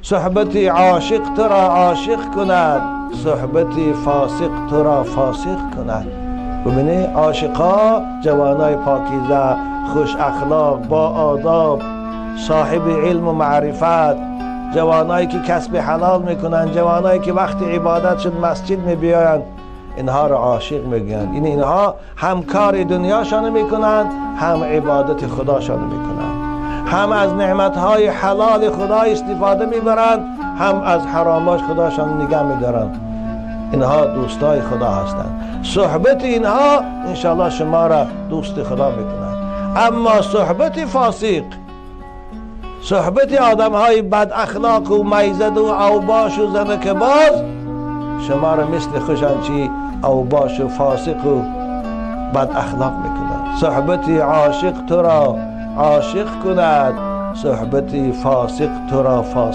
Суҳбати ошиқ туро ошиқ кунад, суҳбати фосиқ туро фосиқ кунад. Бубинед, ошиқҳо ҷавонои покиза, хушахлоқ, бо одоб, соҳиби илму маърифат, ҷавоное ки касби ҳалол мекунанд, ҷавоное ки вақти ибодат шуд масҷид мебиёянд, инҳоро ошиқ мегӯянд. Инҳо ҳам кори дунёшонро мекунанд, ҳам ибодати худошонро мекунанд, ҳам аз неъматҳои ҳалоли худо истифода мебаранд, ҳам аз ҳаромаш худошон нигаҳ медоранд. Инҳо дӯстои худо ҳастанд. Суҳбати инҳо иншоаллоҳ шуморо дӯсти худо мекунад. Аммо суҳбати фосиқ, суҳбати одамҳои бадахлоқу майзаду авбошу занакабоз шуморо мисли хушан чи авбошу фосиқу бадахлоқ мекунад. Суҳбати ошиқ туро ошиқ кунад, суҳбати фосиқ туро фосиқ.